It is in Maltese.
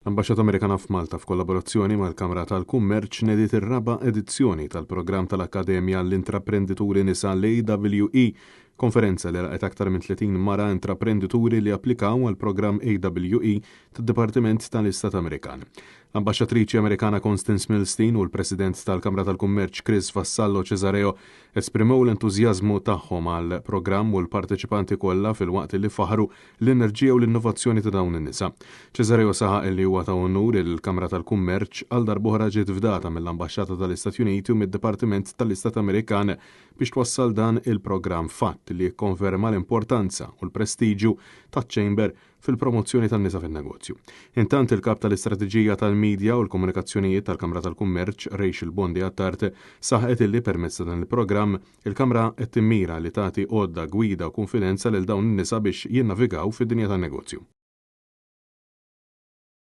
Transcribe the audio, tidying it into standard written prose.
L-Ambaxxata Amerikana f'Malta f'kollaborazzjoni mal-Kamra tal-Kummerċ nediet ir-raba' edizzjoni tal-programm tal-Akkademja għall-Intraprendituri Nisa l-AWE, konferenza li laqgħet aktar minn 30 mara intraprendituri li applikaw għall-programm AWE tad-Dipartiment tal-Istat Amerikan. L-Ambaxxatriċi Amerikana Constance Milstein u l-President tal-Kamra tal-Kummerċ Chris Vassallo Cesareo esprimew l-entużjażmu tagħhom għall-programm u l-parteċipanti kollha filwaqt li faħħru l-enerġija u l-innovazzjoni ta' dawn in-nisa. Cesareo saħaq li huwa ta' unur li l-Kamra tal-Kummerċ għal darb'oħra ġiet fdata mill-Ambaxxata tal-Istati Uniti u mid-Dipartiment tal-Istat Amerikan biex twassal dan il-programm fatt li jikkonferma l-importanza u l-prestiġju taċ-Chamber fil-promozzjoni tan-nisa fin-negozju. Intant il-Kap tal-Istrateġija tal-Media u l-Komunikazzjonijiet tal-Kamra tal-Kummerċ, Rachel Bondi Attard, saħqet illi permezz ta' dan il-programm, il-Kamra qed timmira li tagħti għodda, gwida u kunfidenza lil dawn in-nisa biex jinnavigaw fid-dinja tan-negozju.